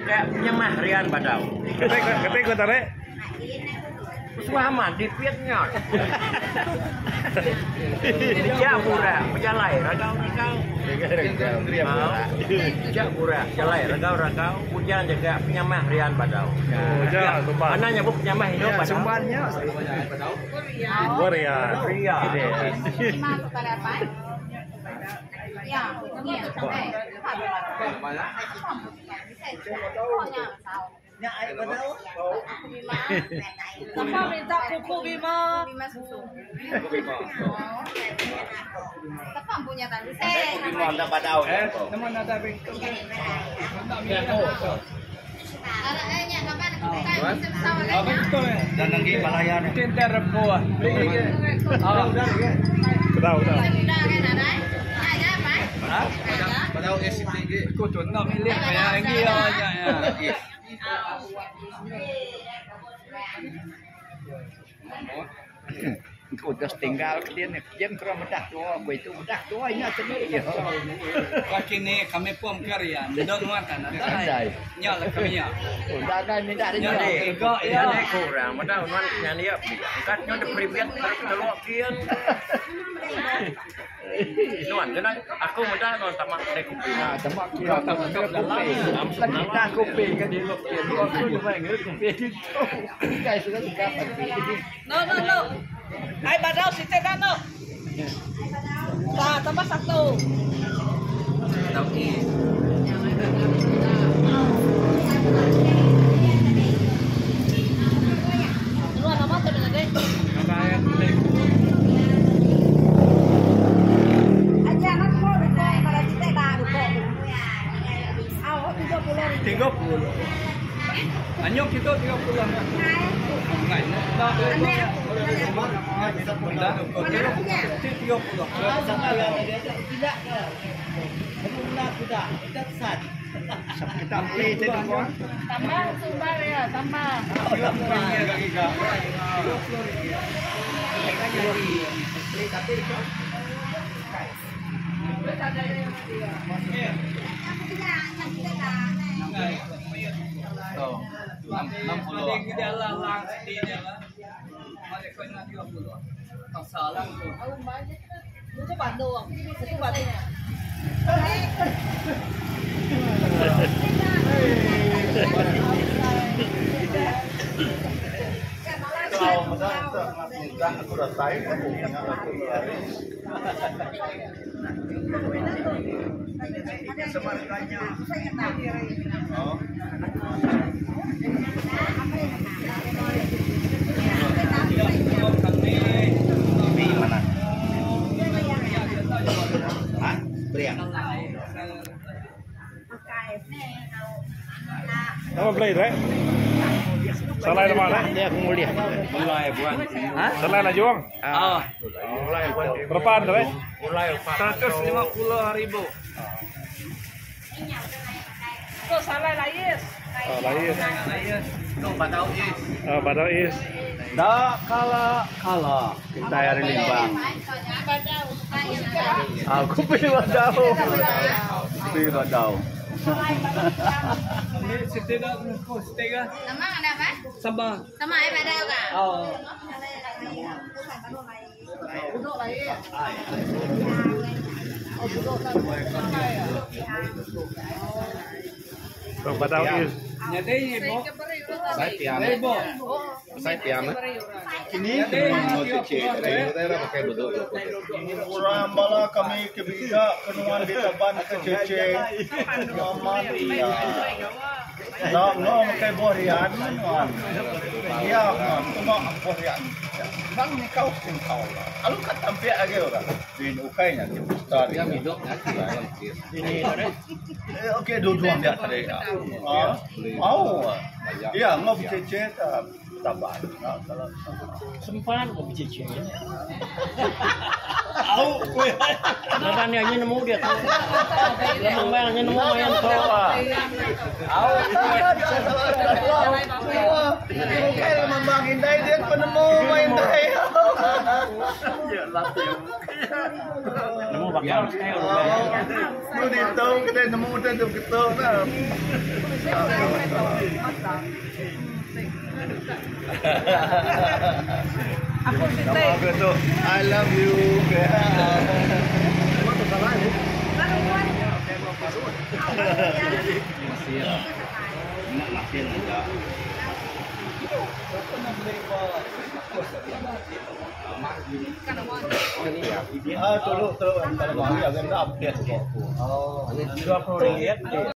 Ka penyemah rian badau. Kati ko tarik. Suah amat dipit nya. Dijak burak bejalai ragau-ragau. Dijak burak bejalai ragau-ragau ujan jaga penyamah rian badau. Mana nyebut penyamah hidup badau. Sumban nya. Rian. Rian. Sapa minta kuku bima. Bedau bedau. Udah tinggal ke din jem kera medah tua ku itu medah tua inya tadi ya. Kini kami pun karya enda nuan tan nadai. Nya lah kami ya. Udah kan minta dia. Jadi jadi ku orang meda nuan nyandia engkat nyu de private teluk kian. Nuan kena aku meda nuan tama kedai kopi. Ha tama kira tama kopi. Lagi dah kopi ke di lok kian. Aku cuma ngira kopi itu. Kai sudah suka kopi. No no no. Ai badau siti dah no. Ta tambah satu. Dua nama tu dengan deh. 30. Anyok kita 30. Ngai. Tak. 30. Kita beli itu dua. Tambah sumbar ya, tambah. Itu Bandung. Itu Bandung. Nama beli tu eh? Salai nama lah. Dia aku mulia. Salai lah juang. Ah. Berapa tu eh? 150 ribu. Tu salah layis. Oh, lain. Tu badau is. Ah, badau is. Dah kala kala kita hari limbang. Aku pilih badau. Pilih badau. Ini siti dah ku siti ga. Sama ada apa? Sama. Sama ai badau ka? Oh. Tu badau is. Jadi ibu. Ibu. Saya piam. Ini Orang bala kami ke biga kenuan di taban ke cece amat iya. Nak no makai borian nuan. Iya nuan cuma borian. Nang kau sing kau lah. Alu kat tampik lagi orang. Din ukai nya ti besar. Ini eh okey dua-dua dia tadi. Ah, mau. Iya ngop cece ta taban. Kalau Sempan ko bicece. Au, Laban dia nya nemu dia tu. Lemang bang nya nemu main tu. Au. Bukan lemang indai dia penemu main dai. Nemu bakal sekali. Nu ditu kita nemu tu tu ketu. Aku siti. Nama aku tu I love you. Ah, tolong tolong kalau bagi agak update kok. Oh, RM20.